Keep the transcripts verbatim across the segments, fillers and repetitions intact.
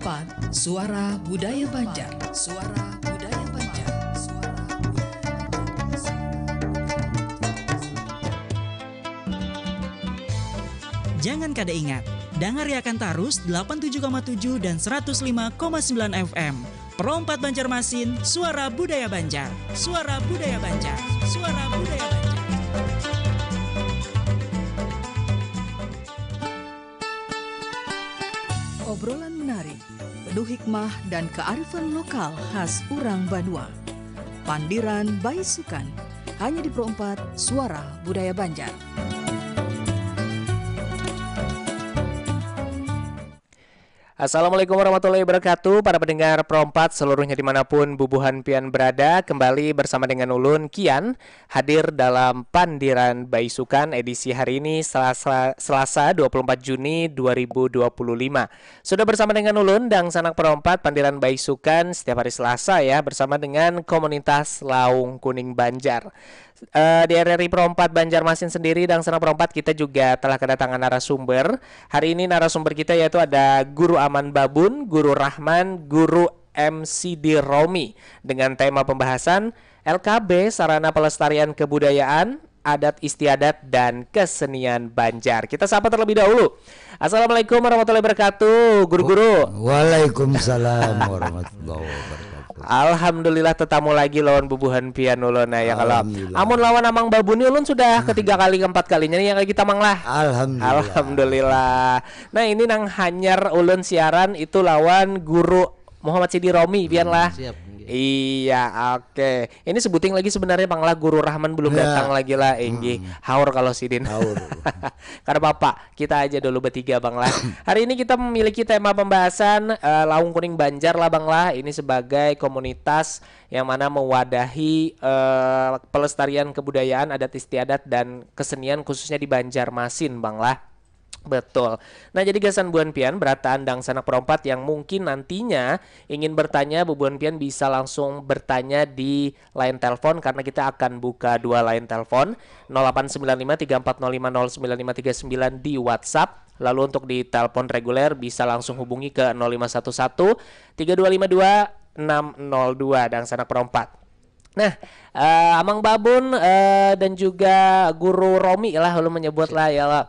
Perempat, Suara Budaya Banjar. Suara Budaya Banjar. Suara Budaya Banjar. Jangan kada ingat, dangariakan tarus delapan tujuh koma tujuh dan seratus lima koma sembilan F M. Perompat Banjarmasin, Suara Budaya Banjar. Suara Budaya Banjar. Suara Budaya Banjar. Obrolan menarik, penuh hikmah dan kearifan lokal khas urang banua. Pandiran Baisukan, hanya di Perompat Suara Budaya Banjar. Assalamualaikum warahmatullahi wabarakatuh. Para pendengar Perompat seluruhnya dimanapun bubuhan pian berada, kembali bersama dengan ulun Kian, hadir dalam Pandiran Baisukan edisi hari ini, Selasa, Selasa dua puluh empat Juni dua ribu dua puluh lima. Sudah bersama dengan ulun, Dangsanak Perompat, Pandiran Baisukan setiap hari Selasa ya, bersama dengan komunitas Laung Kuning Banjar. Eh, di R R I Perompat Banjarmasin sendiri, Dangsanak Perompat, kita juga telah kedatangan narasumber. Hari ini narasumber kita yaitu ada Guru Aman Babun, Guru Rahman, Guru M C D Romi, dengan tema pembahasan L K B, Sarana Pelestarian Kebudayaan, Adat Istiadat, dan Kesenian Banjar. Kita sapa terlebih dahulu. Assalamualaikum warahmatullahi wabarakatuh, guru-guru. Waalaikumsalam warahmatullahi wabarakatuh. Alhamdulillah, tetamu lagi lawan bubuhan pian ulun, nah, ya kalau. Alhamdulillah. Amun lawan Amang Babun ni ulun sudah ketiga kali, keempat kalinya nih yang kita, Mang, lah. Alhamdulillah. Alhamdulillah. Nah, ini nang hanyar ulun siaran itu lawan Guru Muhammad Sidi Romi, pian lah. Siap, nggih. Iya, oke. Ini sebuting lagi sebenarnya, Mang, lah, Guru Rahman belum datang lagi lah, inggih. Hmm. Haur kalau sidin. Haur. Kada apa-apa, kita aja dulu bertiga, Bang, lah. Hari ini kita memiliki tema pembahasan, eh, Laung Kuning Banjar lah, Bang, lah. Ini sebagai komunitas yang mana mewadahi, eh, pelestarian kebudayaan, adat istiadat, dan kesenian khususnya di Banjarmasin, Bang, lah. Betul. Nah, jadi gasan buhan pian berataan Dangsanak Perompat yang mungkin nantinya ingin bertanya, bubuhan pian bisa langsung bertanya di line telepon karena kita akan buka dua line telepon, nol delapan sembilan lima tiga empat nol lima nol sembilan lima tiga sembilan di WhatsApp. Lalu untuk di telepon reguler bisa langsung hubungi ke nol lima satu satu tiga dua lima dua enam nol dua, Dangsanak Perompat. Nah, eh, Amang Babun, eh, dan juga Guru Romi lah, ulun menyebut lah ya lah.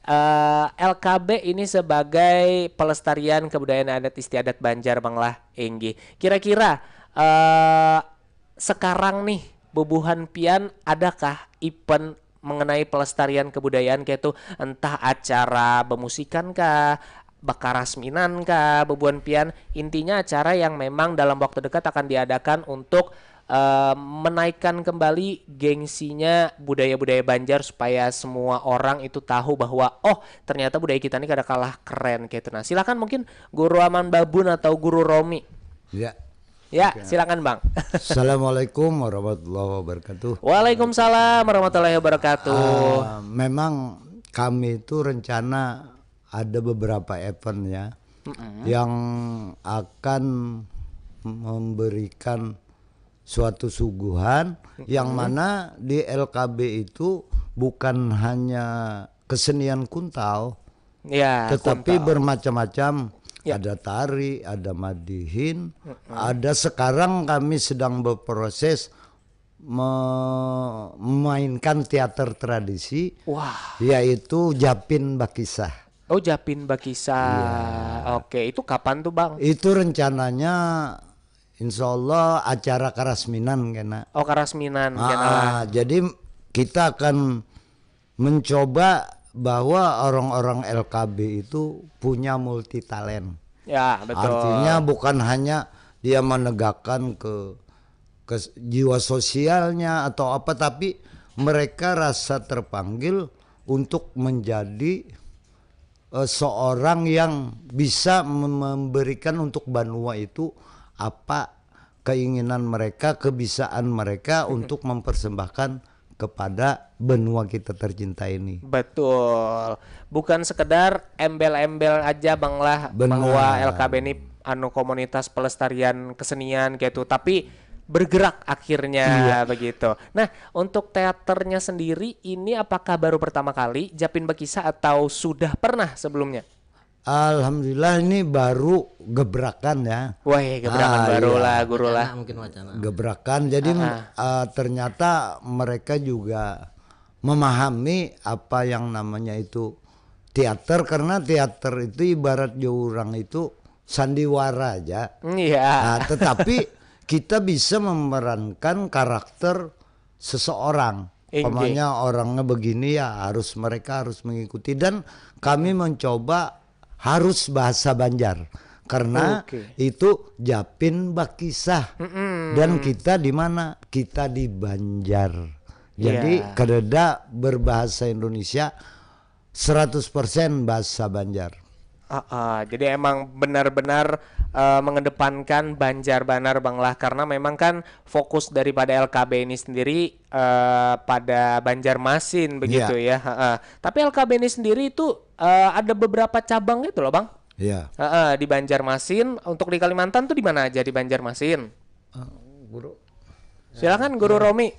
Eh, L K B ini sebagai pelestarian kebudayaan adat istiadat Banjar, Bang, lah, inggih. Kira-kira, eh, sekarang nih, bubuhan pian, adakah event mengenai pelestarian kebudayaan, kayak itu, entah acara bemusikan kah, bakarasminan kah, bubuhan pian, intinya acara yang memang dalam waktu dekat akan diadakan untuk, eh, menaikkan kembali gengsinya budaya-budaya Banjar supaya semua orang itu tahu bahwa, oh, ternyata budaya kita ini kada kalah keren, kayak itu. Nah, silakan mungkin Guru Aman Babun atau Guru Romi. Ya. Ya, oke. Silakan, Bang. Assalamualaikum warahmatullahi wabarakatuh. Waalaikumsalam warahmatullahi wabarakatuh. Ah, memang kami itu rencana ada beberapa event ya, mm-mm, yang akan memberikan suatu suguhan, mm-mm, yang mana di L K B itu bukan hanya kesenian kuntal, ya, tetapi kuntal bermacam-macam. Ya. Ada tari, ada madihin, mm-mm, ada, sekarang kami sedang berproses me-, memainkan teater tradisi, wah, yaitu Japin Bakisah. Oh, Japin Bakisah. Iya. Oke, itu kapan tuh, Bang? Itu rencananya, insya Allah, acara karasminan kena. Oh, karasminan kena. Ah, jadi kita akan mencoba bahwa orang-orang L K B itu punya multi talent. Ya, betul. Artinya bukan hanya dia menegakkan ke, ke jiwa sosialnya atau apa, tapi mereka rasa terpanggil untuk menjadi, eh, seorang yang bisa mem-, memberikan untuk banua itu apa keinginan mereka, kebisaan mereka untuk mempersembahkan kepada benua kita tercinta ini. Betul. Bukan sekedar embel-embel aja, Bang, lah, benar, bahwa L K B ini anu komunitas pelestarian kesenian gitu, tapi bergerak akhirnya, iya, begitu. Nah, untuk teaternya sendiri ini apakah baru pertama kali Japin Bakisah atau sudah pernah sebelumnya? Alhamdulillah, ini baru gebrakan ya. Wah, gebrakan ah, baru iya. lah, guru lah. Mungkin wacana. Gebrakan. Jadi ah, ah. Uh, ternyata mereka juga memahami apa yang namanya itu teater, karena teater itu ibarat orang itu sandiwara aja. Iya. Nah, tetapi kita bisa memerankan karakter seseorang. Pokoknya orangnya begini ya, harus, mereka harus mengikuti. Dan kami mencoba harus bahasa Banjar karena okay. itu Japin bakisah. Mm-mm. Dan kita di mana? Kita di Banjar. Jadi yeah. Kadada berbahasa Indonesia seratus persen bahasa Banjar. Uh, uh, jadi emang benar-benar uh, mengedepankan Banjar banar, Bang, lah, karena memang kan fokus daripada L K B ini sendiri uh, pada Banjarmasin begitu yeah. ya. Uh, uh. Tapi L K B ini sendiri itu uh, ada beberapa cabang gitu loh, Bang. Iya. Yeah. Uh, uh, di Banjarmasin, untuk di Kalimantan tuh di mana aja di Banjarmasin? Uh, guru. Silakan Guru Romi.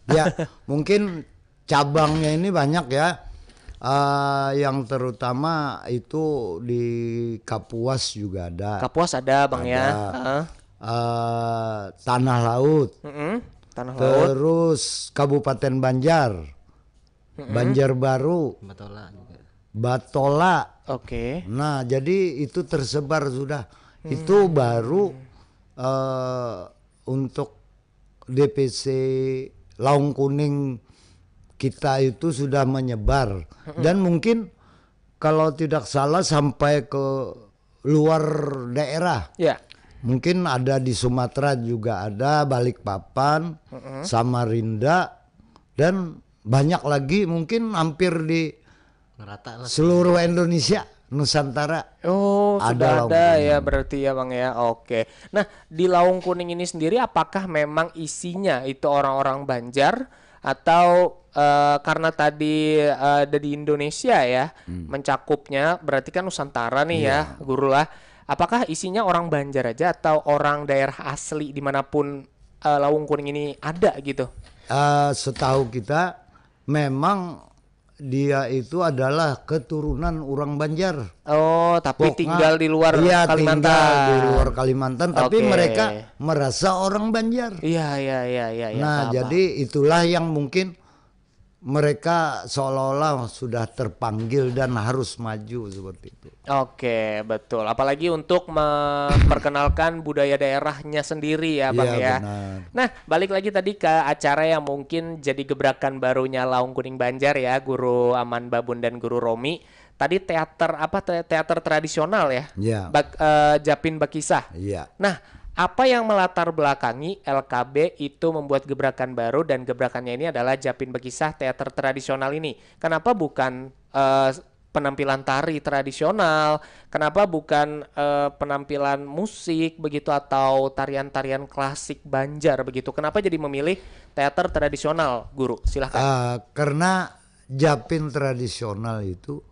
Ya, mungkin cabangnya ini banyak ya. Uh, yang terutama itu di Kapuas juga ada. Kapuas ada, Bang, ada. Ya. Uh. Uh, Tanah Laut. Mm-mm. Tanah Laut. Terus Kabupaten Banjar. Mm-mm. Banjarbaru. Batola juga. Batola. Oke. Okay. Nah, jadi itu tersebar sudah. Hmm. Itu baru uh, untuk D P C Laung Kuning kita itu sudah menyebar. Dan mungkin kalau tidak salah sampai ke luar daerah. Ya. Mungkin ada di Sumatera juga ada, Balikpapan, uh-uh. Samarinda, dan banyak lagi, mungkin hampir di Merata lah. Seluruh Indonesia, Nusantara. Oh, ada sudah ada ya berarti ya, Bang, ya. Oke. Nah, di Laung Kuning ini sendiri apakah memang isinya itu orang-orang Banjar atau uh, karena tadi uh, ada di Indonesia ya, hmm. mencakupnya, berarti kan Nusantara nih yeah. ya, Guru lah. Apakah isinya orang Banjar aja atau orang daerah asli dimanapun uh, Laung Kuning ini ada gitu? Uh, setahu kita memang dia itu adalah keturunan orang Banjar. Oh, tapi Pokoknya, tinggal di luar iya, Kalimantan. Tinggal di luar Kalimantan, tapi okay. mereka merasa orang Banjar. Iya, iya, iya, iya. Ya, nah, apa-apa. Jadi itulah yang mungkin mereka seolah-olah sudah terpanggil dan harus maju seperti itu. Oke, betul. Apalagi untuk memperkenalkan budaya daerahnya sendiri ya, Bang ya. Benar. Nah, balik lagi tadi ke acara yang mungkin jadi gebrakan barunya Laung Kuning Banjar ya, Guru Aman Babun dan Guru Romi. Tadi teater apa teater tradisional ya? Ya. Bak, uh, Japin Bakisah. Iya. Nah, apa yang melatar belakangi L K B itu membuat gebrakan baru dan gebrakannya ini adalah Japin Bakisah teater tradisional ini? Kenapa bukan uh, penampilan tari tradisional, kenapa bukan uh, penampilan musik begitu atau tarian-tarian klasik Banjar begitu? Kenapa jadi memilih teater tradisional, Guru? Silahkan. Uh, karena japin tradisional itu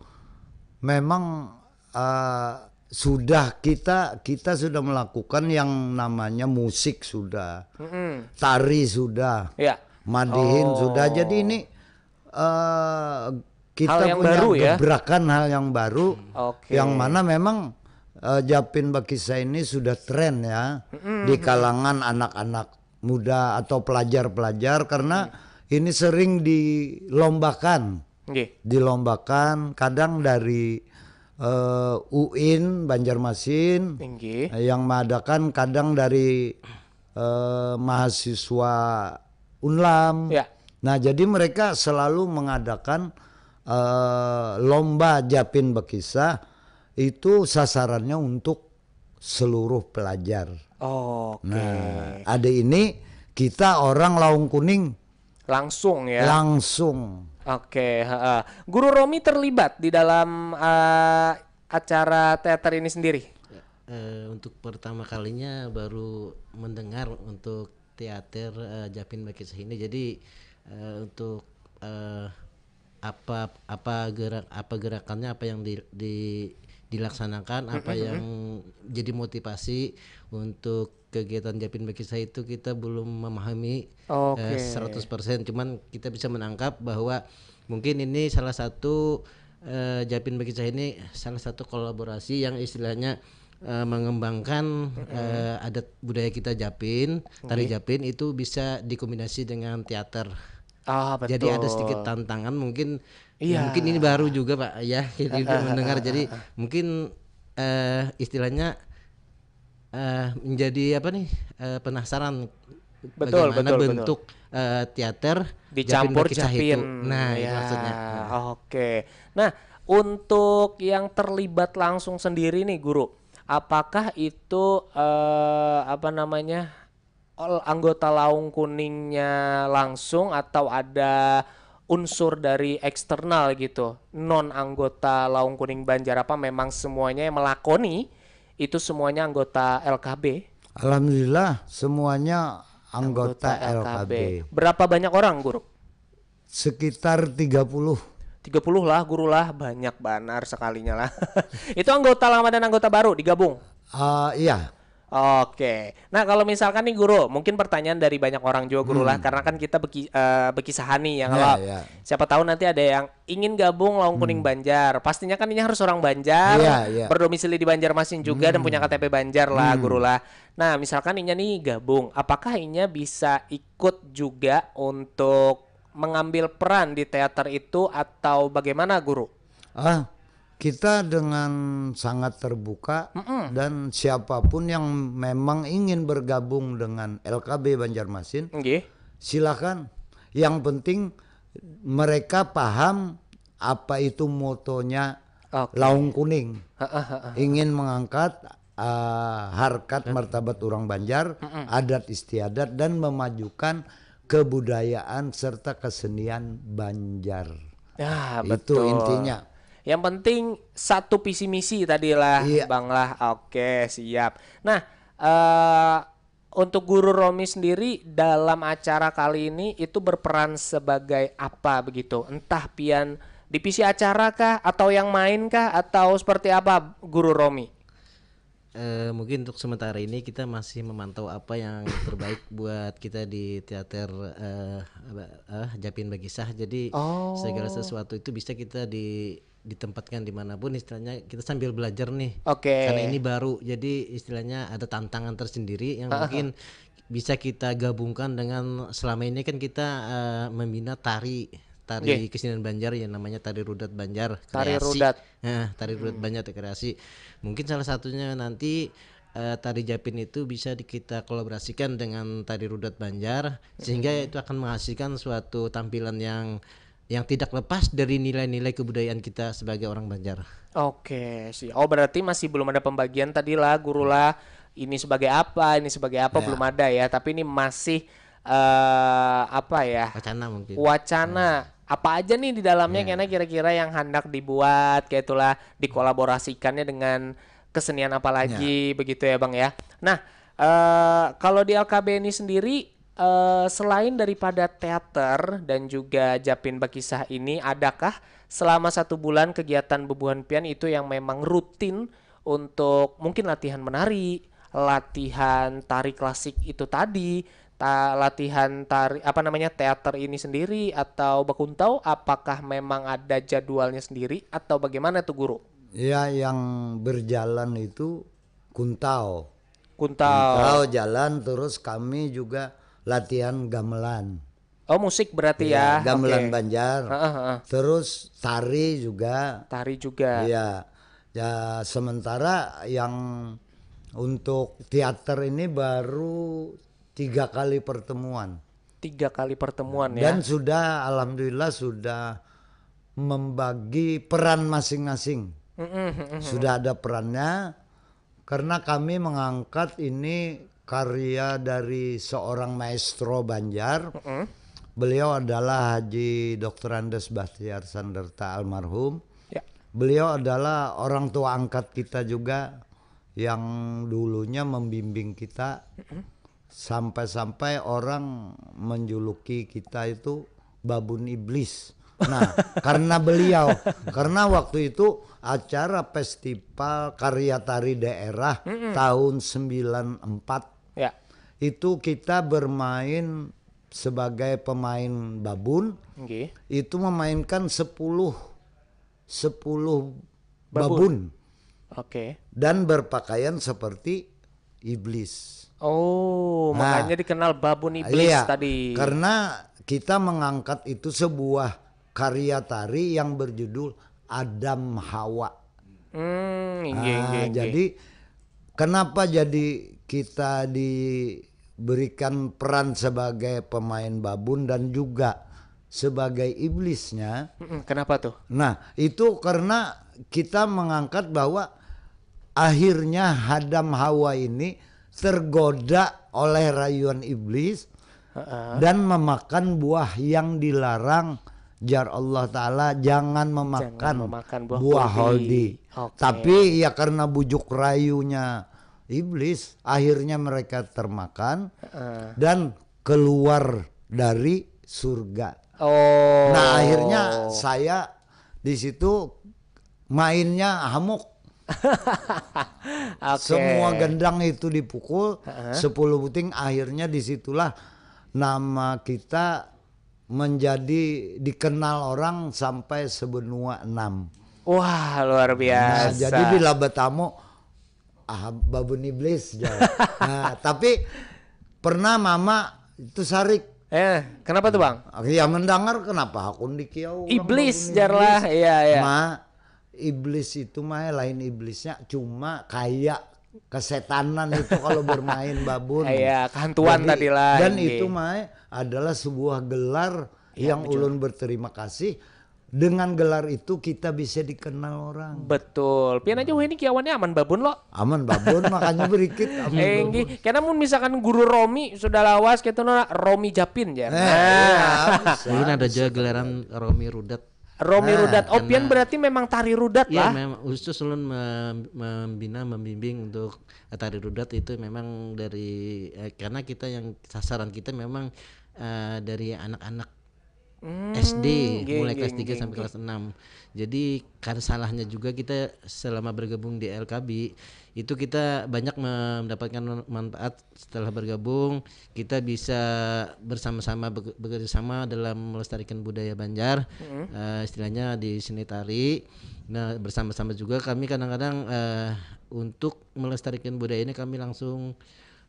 memang uh, sudah kita kita sudah melakukan yang namanya musik sudah, mm-hmm. tari sudah, ya. Madihin oh. sudah. Jadi ini uh, kita hal yang punya baru, gebrakan ya? Hal yang baru okay. Yang mana memang uh, Japin Bakisa ini sudah tren ya mm-hmm. di kalangan anak-anak muda atau pelajar-pelajar karena mm-hmm. ini sering dilombakan. Okay. Dilombakan kadang dari uh, U I N Banjarmasin okay. Yang mengadakan kadang dari uh, mahasiswa Unlam. Ya. Nah, jadi mereka selalu mengadakan uh, lomba Japin Bakisa itu sasarannya untuk seluruh pelajar. Oh, oke. Okay. Nah, ada ini kita orang Laung Kuning langsung ya. Langsung. Oke, okay. Guru Romi terlibat di dalam uh, acara teater ini sendiri. Uh, untuk pertama kalinya baru mendengar untuk teater uh, Japin Bakisah ini. Jadi uh, untuk uh, apa apa gerak apa gerakannya, apa yang di, di dilaksanakan, apa mm-hmm. yang jadi motivasi untuk kegiatan Japin Bakisah itu kita belum memahami okay. uh, seratus persen. Cuman kita bisa menangkap bahwa mungkin ini salah satu eh, Japin Bakisah ini salah satu kolaborasi yang istilahnya eh, mengembangkan eh, adat budaya kita Japin, tari Japin itu bisa dikombinasi dengan teater. Ah, betul. Jadi ada sedikit tantangan mungkin. Iya. Ya, mungkin ini baru juga, Pak, ya, jadi untuk mendengar. Jadi mungkin eh, istilahnya eh, menjadi apa nih, eh, penasaran Betul, bagaimana betul, bentuk eh, teater Dicampur Bakisah Japin. Itu. Nah, itu Ya, maksudnya. Oke. Nah, untuk yang terlibat langsung sendiri nih, Guru, apakah itu eh, apa namanya, ol- anggota Laung Kuningnya langsung atau ada unsur dari eksternal gitu, non anggota Laung Kuning Banjar, apa memang semuanya yang melakoni itu semuanya anggota L K B? Alhamdulillah, semuanya anggota, L K B. Berapa banyak orang, Guru? Sekitar tiga puluh. Tiga puluh lah, Guru lah, banyak banar sekalinya lah. Itu anggota lama dan anggota baru digabung? Ah, iya. Oke. Nah, kalau misalkan nih, Guru, mungkin pertanyaan dari banyak orang juga, Guru lah, karena kan kita beki, eh, bekisahan nih ya. Kalau Ya, ya. Siapa tahu nanti ada yang ingin gabung Laung Kuning Banjar. Pastinya kan ini harus orang Banjar, Iya, iya. Berdomisili di Banjarmasin juga dan punya K T P Banjar lah, Guru lah. Nah, misalkan inya nih gabung, apakah inya bisa ikut juga untuk mengambil peran di teater itu atau bagaimana, Guru? Ah, kita dengan sangat terbuka dan siapapun yang memang ingin bergabung dengan L K B Banjarmasin, Nggih. Silakan. Yang penting mereka paham apa itu motonya Oke. Laung Kuning. Heeh, heeh. Ingin mengangkat ah, harkat martabat orang Banjar, adat istiadat, dan memajukan kebudayaan serta kesenian Banjar. Ya, Itu betul. Intinya. Yang penting satu visi misi tadi lah, Iya. Bang lah. Oke, siap. Nah, eh, untuk Guru Romi sendiri dalam acara kali ini itu berperan sebagai apa begitu? Entah pian divisi acara kah atau yang main kah atau seperti apa, Guru Romi? Eh, mungkin untuk sementara ini kita masih memantau apa yang terbaik buat kita di teater eh, apa, eh, Japin Bakisah. Jadi Oh. segala sesuatu itu bisa kita di ditempatkan dimanapun, istilahnya kita sambil belajar nih. Oke. Karena ini baru, jadi istilahnya ada tantangan tersendiri yang mungkin bisa kita gabungkan dengan selama ini kan kita eh, membina tari tari Nggih. kesenian Banjar yang namanya tari rudat Banjar Tari kreasi. rudat. Nah, tari rudat Banjar kreasi. Mungkin salah satunya nanti eh, tari Japin itu bisa di- kita kolaborasikan dengan tari rudat Banjar sehingga itu akan menghasilkan suatu tampilan yang yang tidak lepas dari nilai-nilai kebudayaan kita sebagai orang Banjar. Oke, sih. Oh, berarti masih belum ada pembagian tadi lah, Guru lah. Ini sebagai apa, ini sebagai apa, Ya. Belum ada ya. Tapi ini masih eh apa ya? Wacana mungkin. Wacana. Apa aja nih di dalamnya kena kira-kira yang hendak dibuat, kayak itulah dikolaborasikannya dengan kesenian apa lagi begitu ya, Bang ya. Nah, eh kalau di L K B ini sendiri eh selain daripada teater dan juga Japin Bakisah ini, adakah selama satu bulan kegiatan bubuhan pian itu yang memang rutin untuk mungkin latihan menari, latihan tari klasik itu tadi, ta- latihan tari apa namanya teater ini sendiri atau bakuntau, apakah memang ada jadwalnya sendiri atau bagaimana tuh, Guru? Ya, yang berjalan itu kuntau. Kuntau. Kuntau jalan, terus kami juga latihan gamelan. Oh, musik berarti ya. Gamelan Oke. Banjar. Heeh, heeh. Terus tari juga. Tari juga. Iya. Ya, sementara yang untuk teater ini baru tiga kali pertemuan. Tiga kali pertemuan ya. Dan sudah, alhamdulillah, sudah membagi peran masing-masing. Mm-mm, mm-mm. Sudah ada perannya, karena kami mengangkat ini karya dari seorang maestro Banjar. Mm-mm. Beliau adalah Haji doktor Andes Bahtiar Sanderta almarhum. Ya. Beliau adalah orang tua angkat kita juga yang dulunya membimbing kita, sampai-sampai orang menjuluki kita itu babun iblis. Nah, karena beliau, karena waktu itu acara festival karya tari daerah tahun sembilan empat, Ya. itu kita bermain sebagai pemain babun, Nggih. itu memainkan sepuluh sepuluh babun, Oke. dan berpakaian seperti iblis. Oh, Nah, makanya dikenal babun iblis Iya, tadi. Karena kita mengangkat itu sebuah karya tari yang berjudul Adam Hawa. Hmm, inggih, Nah, inggih, inggih. Jadi kenapa jadi kita diberikan peran sebagai pemain babun dan juga sebagai iblisnya? Mm-mm, kenapa tuh? Nah, itu karena kita mengangkat bahwa akhirnya Adam Hawa ini tergoda oleh rayuan iblis Heeh. dan memakan buah yang dilarang, jar Allah Ta'ala, jangan memakan memakan buah buah holdi. holdi. Oke. Tapi ya karena bujuk rayunya iblis, akhirnya mereka termakan Heeh. dan keluar dari surga. Oh. Nah, akhirnya saya di situ mainnya hamuk. Oke. Semua gendang itu dipukul, sepuluh buting, akhirnya disitulah nama kita menjadi dikenal orang sampai sebenua enam. Wah, luar Nah, biasa. Jadi bila bertamu, ah, babun iblis, jar. Nah, tapi pernah mama itu sarik. Eh, kenapa tuh, Bang? Ya mendengar kenapa hakun dikiau orang Iblis, babun jar lah. Iya, iya. Ma, iblis itu mah lain iblisnya, cuma kayak kesetanan itu kalau bermain babun. Iya, kehantuan Jadi, tadi lah, Dan inggih. Itu mah adalah sebuah gelar yang ulun berterima kasih. Dengan gelar itu kita bisa dikenal orang. Betul. Pian aja wah ini kiawannya aman babun lo. Aman babun makanya berikit. Aman Eh, babun. Inggih. Karena mun misalkan guru Romi sudah lawas gitu no, Romi Japin ya. Eh, Nah. iya, bisa, Ulun ada bisa. Juga gelaran Romi Rudat. Romi Nah, Rudat. Oh, pian karena- berarti memang tari rudat Iya, lah. Memang khusus ulun mem- membina, membimbing untuk tari rudat itu memang dari eh, karena kita yang sasaran kita memang eh, dari anak-anak Hmm, S D inggih, mulai inggih, kelas tiga inggih, sampai inggih. Kelas enam. Jadi kan salahnya juga kita selama bergabung di L K B itu kita banyak mendapatkan manfaat setelah bergabung, kita bisa bersama-sama bege- bekerja sama dalam melestarikan budaya Banjar. Mm-mm. Eh, istilahnya di seni tari. Nah, bersama-sama juga kami kadang-kadang eh, untuk melestarikan budaya ini kami langsung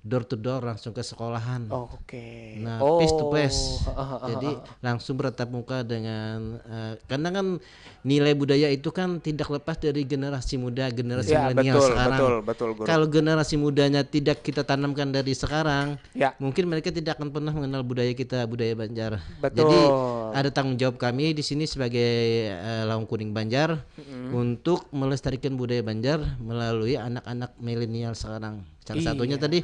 door to door, langsung ke sekolahan. Oh, oke. Nah, Oh, face to face. Heeh, heeh, Jadi heeh. Langsung bertatap muka dengan eh, karena kan nilai budaya itu kan tidak lepas dari generasi muda, generasi Ya, milenial betul, sekarang. Betul, betul, guru. Kalau generasi mudanya tidak kita tanamkan dari sekarang, Ya. Mungkin mereka tidak akan pernah mengenal budaya kita, budaya Banjar. Betul. Jadi ada tanggung jawab kami di sini sebagai eh, Laung Kuning Banjar untuk melestarikan budaya Banjar melalui anak-anak milenial sekarang. Salah Iya. Satunya tadi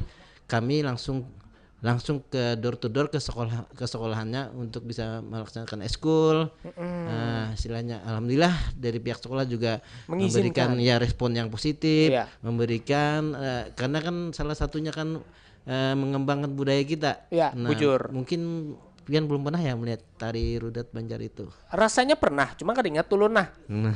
kami langsung langsung ke door to door ke sekolah ke sekolahannya untuk bisa melaksanakan eskul. Nah, istilahnya alhamdulillah dari pihak sekolah juga Mengizinkan. Memberikan ya respon yang positif, Iya. memberikan eh, karena kan salah satunya kan eh, mengembangkan budaya kita. Iya, Nah, bujur. Mungkin pian belum pernah ya melihat tari rudat Banjar itu. Rasanya pernah, cuma kada ingat ulun nah. Nah,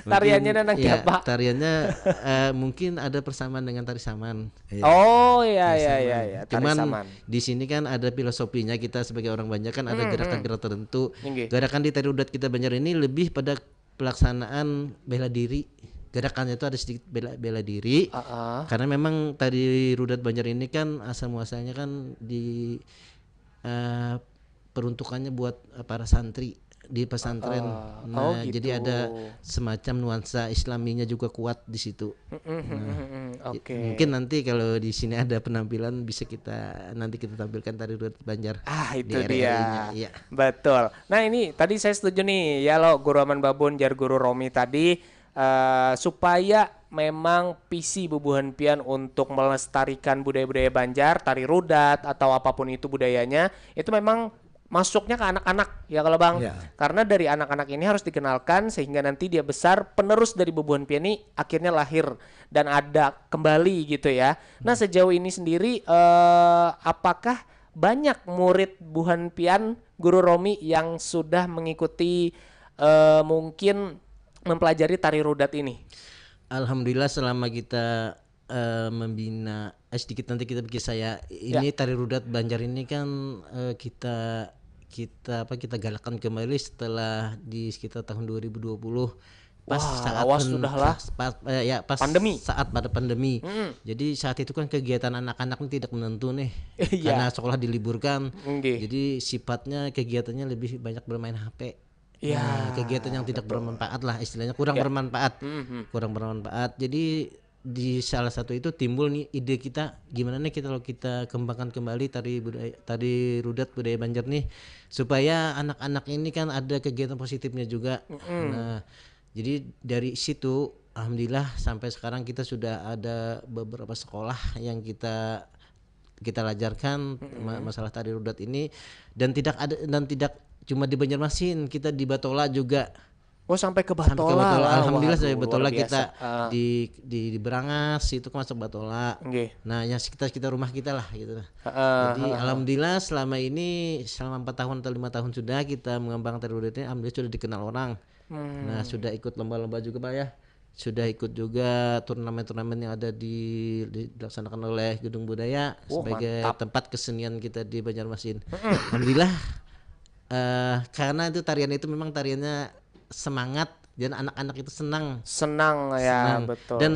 Tariannya mungkin, nang ya, siapa? Tariannya eh, mungkin ada persamaan dengan tari saman. Oh iya Tari iya saman. Iya iya, tari Cuman saman. Di sini kan ada filosofinya kita sebagai orang Banjar kan ada gerakan-gerakan tertentu. Inggih. Gerakan di tari rudat kita Banjar ini lebih pada pelaksanaan bela diri. Gerakannya itu ada sedikit bela bela diri. Ah, ah. Karena memang tari rudat Banjar ini kan asal muasalnya kan di eh, peruntukannya buat eh, para santri di pesantren. Ah, Nah, oh, gitu. Jadi ada semacam nuansa Islaminya juga kuat di situ. Mm, mm, mm, mm, mm. Oke. Mungkin nanti kalau di sini ada penampilan bisa kita nanti kita tampilkan tari rudat Banjar. Ah, itu di area-areanya, dia. Iya. Betul. Nah, ini tadi saya setuju nih ya lo Guru Aman Babun jar Guru Romi tadi eh, supaya memang visi bubuhan pian untuk melestarikan budaya-budaya Banjar, tari rudat atau apapun itu budayanya, itu memang masuknya ke anak-anak ya kalau Bang. Ya. Karena dari anak-anak ini harus dikenalkan sehingga nanti dia besar penerus dari bubuhan pian ini akhirnya lahir dan ada kembali gitu ya. Nah, sejauh ini sendiri eh, apakah banyak murid buhan pian Guru Romi yang sudah mengikuti eh, mungkin mempelajari tari rudat ini? Alhamdulillah selama kita eh, membina eh, sedikit nanti kita bikin saya ini Ya. Tari rudat Banjar ini kan eh, kita kita apa kita galakkan kembali setelah di sekitar tahun dua ribu dua puluh Pas Wah, saat awas pen- sudahlah. pas, pas- eh, ya pas Pandemi. saat pada pandemi. Mm-mm. Jadi saat itu kan kegiatan anak-anak ini tidak menentu nih. Iya. Karena sekolah diliburkan. Nggih. Jadi sifatnya kegiatannya lebih banyak bermain H P. Iya, Nah, kegiatan yang tidak bermanfaat lah istilahnya, kurang Ya. bermanfaat. Mhm. Kurang bermanfaat. Jadi di salah satu itu timbul nih ide kita gimana nih kita kalau kita kembangkan kembali tari budaya tari rudat budaya Banjar nih supaya anak-anak ini kan ada kegiatan positifnya juga. Nah, jadi dari situ alhamdulillah sampai sekarang kita sudah ada beberapa sekolah yang kita kita lajarkan ma- masalah tari rudat ini dan tidak ada dan tidak cuma di Banjarmasin, kita di Batola juga. Oh, sampai ke Sampai ke Batola. Batola. Wah, Alhamdulillah luar saya Batola biasa. kita Ah, di di di Berangas itu kan masuk Batola. Nggih. Nah, yang sekitar sekitar rumah kita lah gitu. Heeh, Jadi alhamdulillah selama ini selama empat tahun atau lima tahun sudah kita mengembangkan tari rudat ini alhamdulillah sudah dikenal orang. Hmm. Nah, sudah ikut lomba-lomba juga Pak ya. Sudah ikut juga turnamen-turnamen yang ada di di- dilaksanakan oleh Gedung Budaya Oh, sebagai mantap. Tempat kesenian kita di Banjarmasin. Alhamdulillah eh karena itu tarian itu memang tariannya semangat dan anak-anak itu senang. Senang ya, Senang. Betul. Dan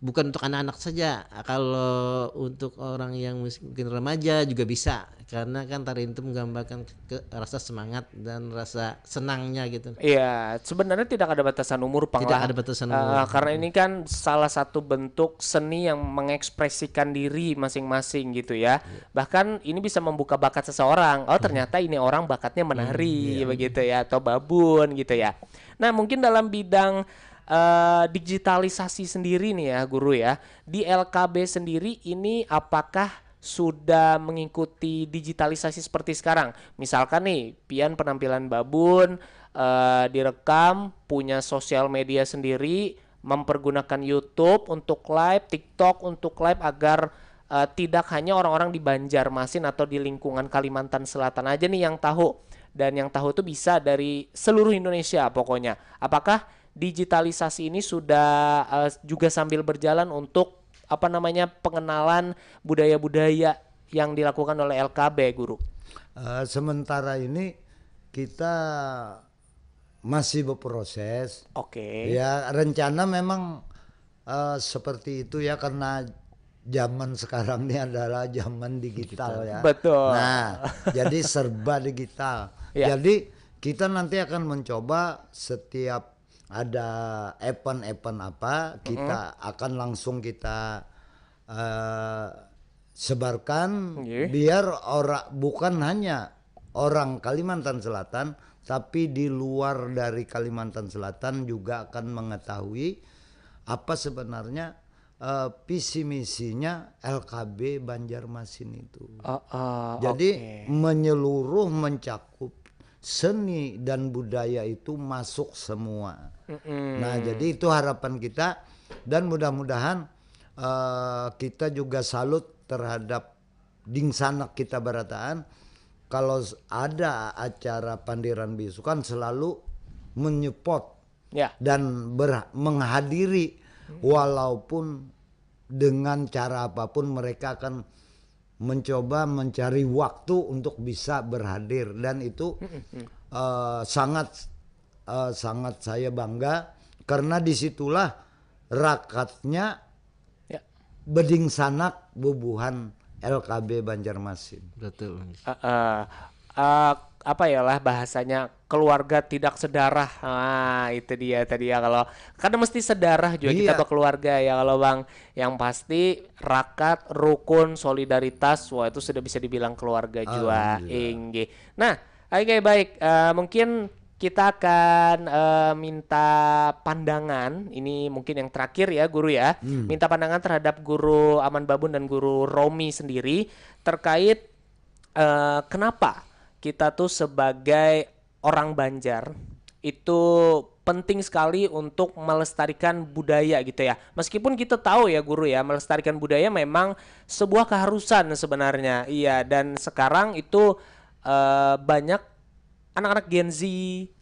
bukan untuk anak-anak saja. Kalau untuk orang yang mus- mungkin remaja juga bisa karena kan tarian itu menggambarkan ke rasa semangat dan rasa senangnya gitu. Iya, sebenarnya tidak ada batasan umur, Pang, Tidak lah. ada batasan Eh, umur. Karena ini kan salah satu bentuk seni yang mengekspresikan diri masing-masing gitu ya. Iya. Bahkan ini bisa membuka bakat seseorang. Oh, ternyata ini orang bakatnya menari Hmm, iya. Begitu ya, atau babun gitu ya. Nah, mungkin dalam bidang eh, digitalisasi sendiri nih ya, Guru ya. Di L K B sendiri ini apakah sudah mengikuti digitalisasi seperti sekarang? Misalkan nih, pian penampilan babun eh, direkam, punya sosial media sendiri, mempergunakan YouTube untuk live, TikTok untuk live agar eh, tidak hanya orang-orang di Banjarmasin atau di lingkungan Kalimantan Selatan aja nih yang tahu. Dan yang tahu itu bisa dari seluruh Indonesia pokoknya. Apakah digitalisasi ini sudah eh, juga sambil berjalan untuk apa namanya pengenalan budaya-budaya yang dilakukan oleh L K B, Guru? Eh, sementara ini kita masih berproses. Oke. Ya, rencana memang eh, seperti itu ya karena zaman sekarang ini adalah zaman digital ya. Betul. Nah, jadi serba digital. Ya. Jadi kita nanti akan mencoba setiap ada event-event apa, kita akan langsung kita eh, sebarkan Nggih. Biar orang bukan hanya orang Kalimantan Selatan, tapi di luar dari Kalimantan Selatan juga akan mengetahui apa sebenarnya eh, visi misinya L K B Banjarmasin itu. Ah, ah, Jadi oke. Menyeluruh, mencakup seni dan budaya itu masuk semua. Mm-mm. Nah, jadi itu harapan kita dan mudah-mudahan eh, kita juga salut terhadap dingsanak kita barataan. Kalau s- ada acara pandiran bisukan selalu menyupport Ya. dan ber- menghadiri walaupun dengan cara apapun mereka akan mencoba mencari waktu untuk bisa berhadir dan itu eh, sangat eh, sangat saya bangga karena disitulah rakatnya Ya. bedingsanak bubuhan L K B Banjarmasin. Betul. Eh, eh, eh, apa ya lah bahasanya keluarga tidak sedarah. Ah, itu dia tadi ya kalau karena mesti sedarah juga kita Iya. berkeluarga ya kalau Bang. Yang pasti rakat, rukun, solidaritas, wah itu sudah bisa dibilang keluarga juga. Alhamdulillah. Inggih. Nah, oke baik. Eh, mungkin kita akan eh, minta pandangan. Ini mungkin yang terakhir ya, Guru ya. Minta pandangan terhadap Guru Aman Babun dan Guru Romi sendiri terkait eh, kenapa kita tuh sebagai orang Banjar itu penting sekali untuk melestarikan budaya gitu ya. Meskipun kita tahu ya Guru ya, melestarikan budaya memang sebuah keharusan sebenarnya. Iya, dan sekarang itu eh, banyak anak-anak Gen Z,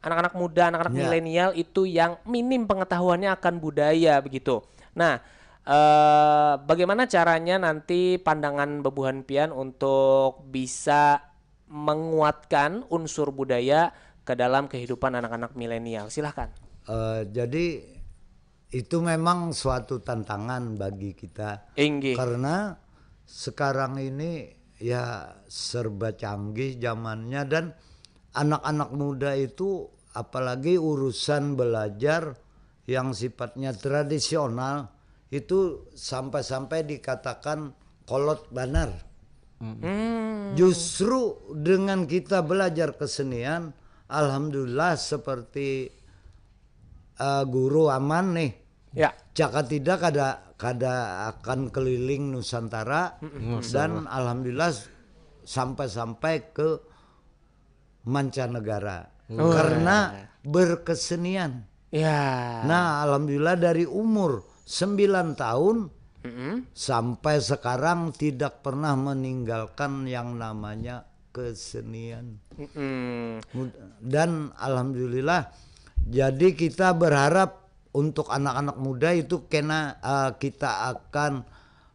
anak-anak muda, anak-anak Ya. milenial itu yang minim pengetahuannya akan budaya begitu. Nah, eh, bagaimana caranya nanti pandangan bebuhan pian untuk bisa menguatkan unsur budaya ke dalam kehidupan anak-anak milenial? Silahkan. Eh, jadi itu memang suatu tantangan bagi kita. Inggih. Karena sekarang ini ya serba canggih zamannya, dan anak-anak muda itu, apalagi urusan belajar yang sifatnya tradisional, itu sampai-sampai dikatakan kolot banar. Hmm. Justru dengan kita belajar kesenian, alhamdulillah, seperti eh, guru Aman nih, Ya. jaka tidak kada kada akan keliling Nusantara, dan alhamdulillah sampai-sampai ke mancanegara Oh. karena berkesenian. Ya. Nah, alhamdulillah, dari umur sembilan tahun Mm-mm. sampai sekarang tidak pernah meninggalkan yang namanya kesenian. Mm-mm. Mud- Dan alhamdulillah, jadi kita berharap untuk anak-anak muda itu kena eh, kita akan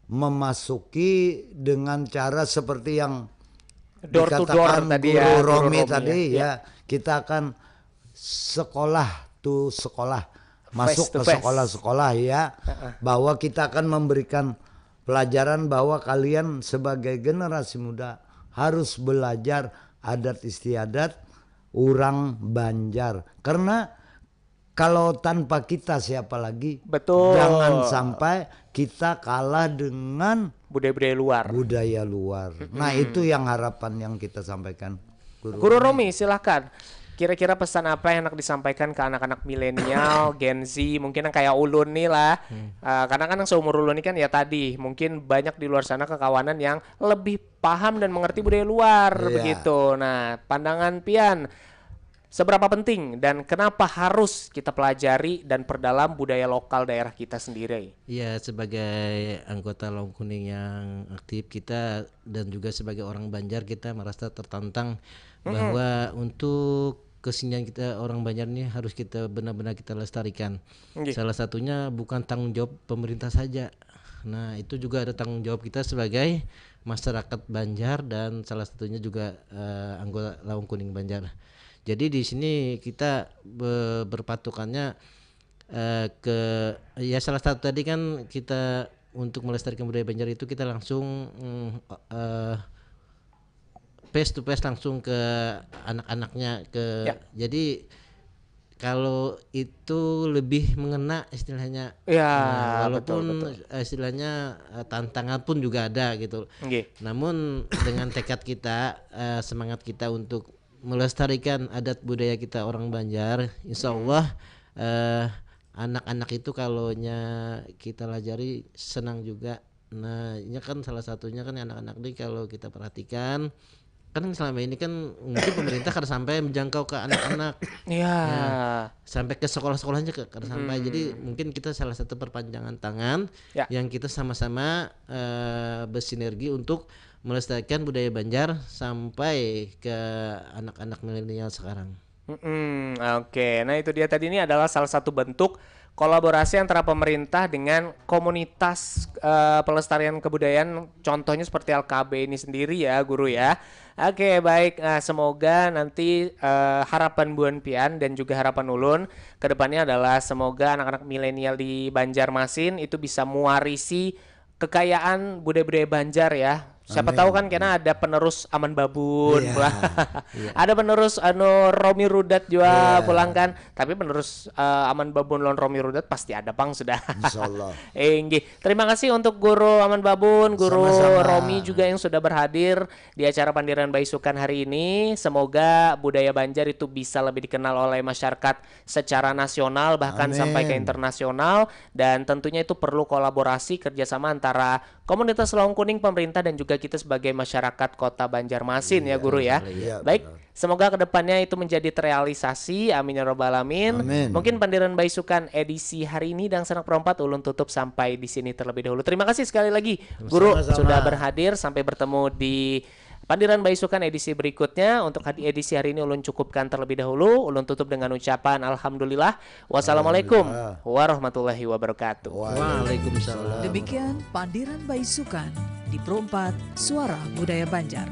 memasuki dengan cara seperti yang Door to door dikatakan tadi guru ya, guru Romi Romi tadi ya. Ya, kita akan sekolah to sekolah, masuk Face to ke face. Sekolah-sekolah ya, bahwa kita akan memberikan pelajaran bahwa kalian sebagai generasi muda harus belajar adat istiadat orang Banjar, karena kalau tanpa kita, siapa lagi? Betul. Jangan sampai kita kalah dengan Budaya-budaya luar. Budaya luar. Nah, itu yang harapan yang kita sampaikan, Guru. Guru Romi, silahkan. Kira-kira pesan apa yang hendak disampaikan ke anak-anak milenial, Gen Z, mungkin yang kayak ulun nih lah. Uh, karena kan yang seumur ulun ini kan ya tadi, mungkin banyak di luar sana kekawanan yang lebih paham dan mengerti budaya luar Iya. Begitu. Nah, pandangan pian, seberapa penting dan kenapa harus kita pelajari dan perdalam budaya lokal daerah kita sendiri? Ya, sebagai anggota Laung Kuning yang aktif, kita dan juga sebagai orang Banjar, kita merasa tertantang bahwa untuk kesenian kita orang Banjar ini harus kita benar-benar kita lestarikan. Nggih. Salah satunya bukan tanggung jawab pemerintah saja. Nah, itu juga ada tanggung jawab kita sebagai masyarakat Banjar dan salah satunya juga eh, anggota Laung Kuning Banjar. Jadi di sini kita be- berpatokannya eh, ke, ya, salah satu tadi kan kita untuk melestarikan budaya Banjar itu kita langsung mm, eh, face to face langsung ke anak-anaknya ke Ya. Jadi kalau itu lebih mengena istilahnya. Ya, Nah, walaupun betul, betul. eh, istilahnya eh, tantangan pun juga ada gitu. Nggih. Namun dengan tekad kita, eh, semangat kita untuk melestarikan adat budaya kita orang Banjar, insya Allah eh, anak-anak itu kalau nya kita lajari senang juga. Nah, ini kan salah satunya kan anak-anak nih kalau kita perhatikan kan selama ini kan mungkin pemerintah kada sampai menjangkau ke anak-anak. Ya. Sampai ke sekolah-sekolahnya ke kada sampai. Jadi mungkin kita salah satu perpanjangan tangan Ya. yang kita sama-sama eh, bersinergi untuk melestarikan budaya Banjar sampai ke anak-anak milenial sekarang. Mm-mm, Oke, nah itu dia tadi, ini adalah salah satu bentuk kolaborasi antara pemerintah dengan komunitas eh, pelestarian kebudayaan, contohnya seperti L K B ini sendiri ya, Guru ya. Oke, baik. Nah, semoga nanti eh, harapan buan pian dan juga harapan ulun ke depannya adalah semoga anak-anak milenial di Banjarmasin itu bisa mewarisi kekayaan budaya-budaya Banjar ya. Siapa Amin. Tahu kan kena ada penerus Aman Babun, Iya, wah. Ada penerus anu Romi Rudat juga Iya. Pulang kan. Tapi penerus eh, Aman Babun lawan Romi Rudat pasti ada pang sudah. Insya Allah. Eh, inggih. Terima kasih untuk Guru Aman Babun, Guru Sama-sama. Romi juga yang sudah berhadir di acara Pandiran Baisukan hari ini. Semoga budaya Banjar itu bisa lebih dikenal oleh masyarakat secara nasional, bahkan Amin. Sampai ke internasional, dan tentunya itu perlu kolaborasi kerjasama antara komunitas Laung Kuning, pemerintah, dan juga kita sebagai masyarakat Kota Banjarmasin ya, Guru ya. Iya, Baik, benar. Semoga kedepannya itu menjadi terrealisasi. Amin ya robbal alamin. Amin. Mungkin Pandiran Baisukan edisi hari ini Dangsanak Perompat ulun tutup sampai di sini terlebih dahulu. Terima kasih sekali lagi Guru Sama-sama. Sudah berhadir. Sampai bertemu di Pandiran Baisukan edisi berikutnya. Untuk had- edisi hari ini ulun cukupkan terlebih dahulu. Ulun tutup dengan ucapan alhamdulillah. Wassalamualaikum Alhamdulillah. Warahmatullahi wabarakatuh. Waalaikumsalam. Demikian Pandiran Baisukan di Perompat Suara Budaya Banjar.